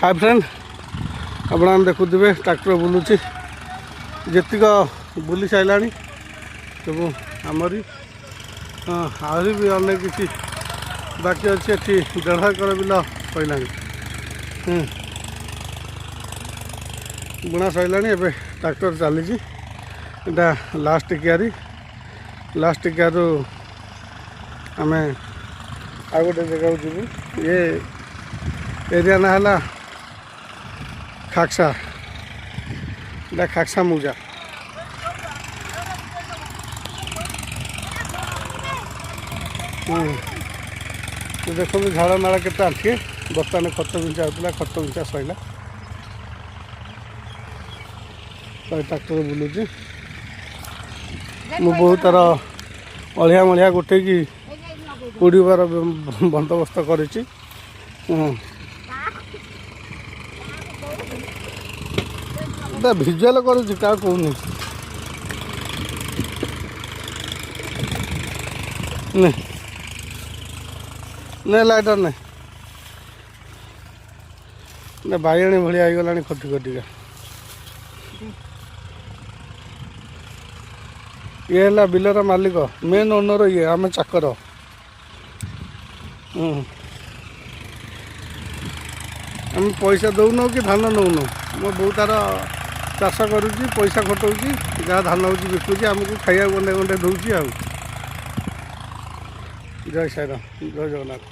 High friend, ଆପଣମାନେ ଦେଖୁଥିବେ tractor ବୁଲୁଛି। ଯେତିକ ବୁଲି ସାରିଲାଣି ସବୁ ଆମରି। ଆହୁରି ବି ଅନେକ କିଛି ବାକି ଅଛି। ଏଠି 1.5 ଏକର ବିଲ ସରିଲାଣି, ବୁଣା ସରିଲାଣି। ଏବେ ଟ୍ରାକ୍ଟର ଚାଲିଛି। ଏଇଟା ଲାଷ୍ଟ କିଆରି। ଲାଷ୍ଟ କିଆରିରୁ ଆମେ ଆଉ ଗୋଟେ ଜାଗାକୁ ଯିବୁ। ଇଏ ଏରିଆ ନାଁ ହେଲା ଖାକ୍ସା। ଏଇଟା ଖାକ୍ସା ମୌଜା। ଦେଖନ୍ତୁ ଝାଳ ନାଳ କେତେ ଆଣ୍ଠିଏ। ବର୍ତ୍ତମାନ ଖତ ବିଞ୍ଚା ହେଉଥିଲା, ଖତ ବିଞ୍ଚା ସରିଲା। ଟ୍ରାକ୍ଟର ବୁଲୁଛି। ମୁଁ ବହୁତ ତାର ଅଳିଆ ମଳିଆ ଗୋଟେଇକି ପୋଡ଼ିବାର ବନ୍ଦୋବସ୍ତ କରିଛି। ଭିଜୁଆଲ କରୁଛି, କାହା କହୁନି। ନେ ନେ, ଲାଇଟର ନେ ନା। ବାଇଗଣୀ ଭଳିଆ ହେଇଗଲାଣି ଖଟି ଖଟିକା। ଇଏ ହେଲା ବିଲର ମାଲିକ, ମେନ୍ ଓନର ଇଏ, ଆମେ ଚାକର। ଆମେ ପଇସା ଦେଉନୁ କି ଧାନ ନେଉନୁ। ମୋ ବୋଉ ତାର ଚାଷ କରୁଛି, ପଇସା ଖଟଉଛି, ଯାହା ଧାନ ହେଉଛି ବିକୁଛି, ଆମକୁ ଖାଇବାକୁ ଗଣ୍ଡେ ଗଣ୍ଡେ ଦେଉଛି। ଆଉ ଜୟ ସାଇରାମ, ଜୟ ଜଗନ୍ନାଥ।